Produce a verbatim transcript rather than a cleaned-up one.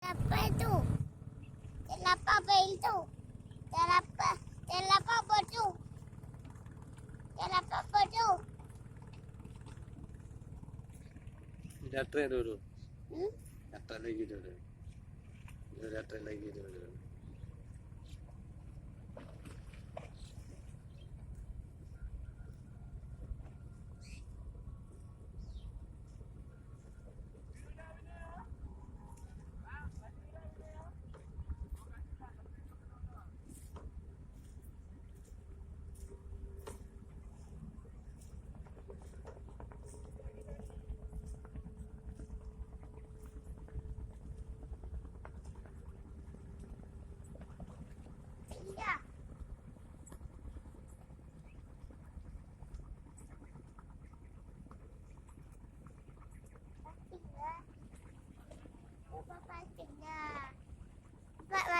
Apa itu? Kenapa apa itu? Kenapa? Kenapa apa itu? Kenapa apa itu? Dah trek dulu. Hmm? Dah trek lagi dulu. Dah trek lagi dulu.